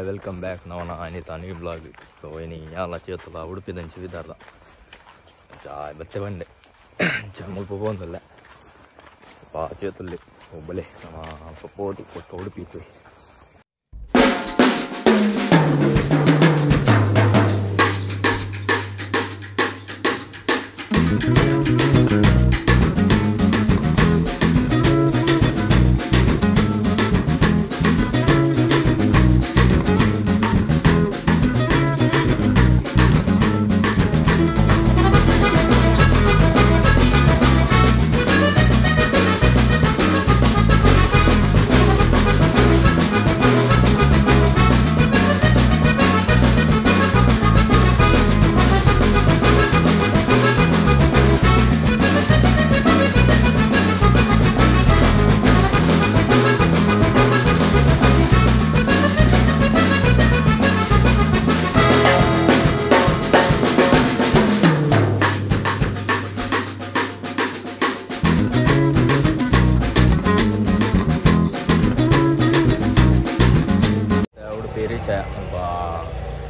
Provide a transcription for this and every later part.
Welcome back ನವನ Anitha new blog. So ಇನಿ ಯಾಲ ಚೇತಲ ಉಡುಪಿದಂಚಿ ವಿದಾರ್ದ ಚಾ ಬತ್ತೆ ಬಂಡೆ ಚಾ ಮುಲ್ಪ ಪೋಂದಲ್ಲ ಪಾ ಚೇತಲ್ಲಿ ಒಬ್ಬಲೆ ನಮ್ಮ ಪೋದು ಕೊಟ್ಟು ಉಡುಪಿ ಇತ್ತು.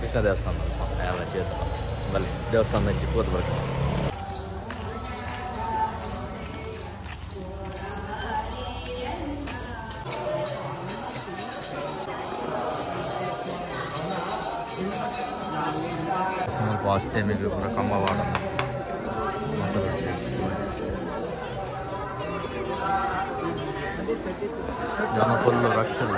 ಕೃಷ್ಣ ದೇವಸ್ಥಾನ ಎಲ್ಲ ಚೇತನ ಬಲ್ಲಿ ದೇವಸ್ಥಾನದ ಚಿಪ್ಪೋದು ಬರ್ತಾರೆ. ಸ್ವಲ್ಪ ಅಷ್ಟೇ ಪೂರ ಕಂಬವಾಡ ಜನ ಫುಲ್ ರಶ್ ಇಲ್ಲ.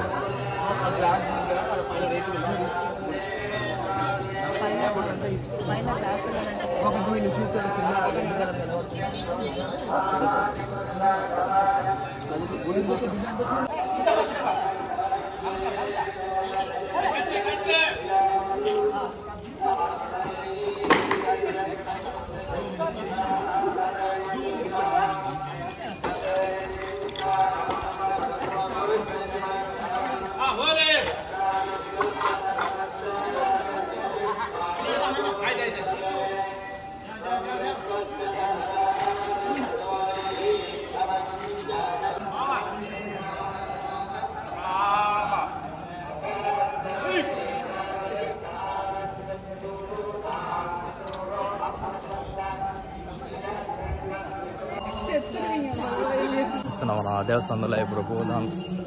ನಮ್ಮ ದೇವಸ್ಥಾನದಲ್ಲ ಇಬ್ಬರು ಹೋದ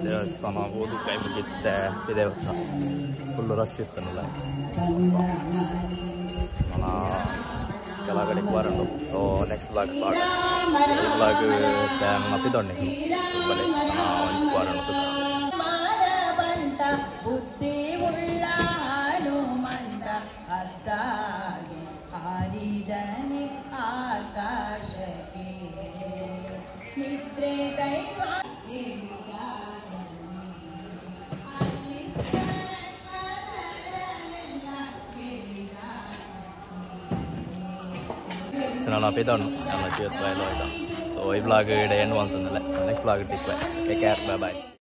ದೇವಸ್ಥಾನ ಹೋದು ಕೈ ಮುಗಿತ್ತೆ. ದೇವಸ್ಥಾನ ಫುಲ್ಲು ರಶ್ ಇತ್ತಲ್ಲ ನನ್ನ ಕೆಳಗಡೆ ಬರೋಣ. ಸೊ ನೆಕ್ಸ್ಟ್ ಬ್ಲಾಗ್ ಬ್ಲಾಗ್ ಮತ್ತಿದ್ದೊಂಡೆ ಬಲೆ ಬರೋಣ. ನಾನು ಪಿದೊಂಡು ನಮ್ಮ ಜೀವತ್. ಸೊ ಈ ಬ್ಲಾಗ್ ಎಂಡ್ ಅಂತಂದಲ್ಲ. ಸೊ ನೆಕ್ಸ್ಟ್ ಬ್ಲಾಗ್ ಇಟ್ಟಿತ್ತು. Take care, bye bye.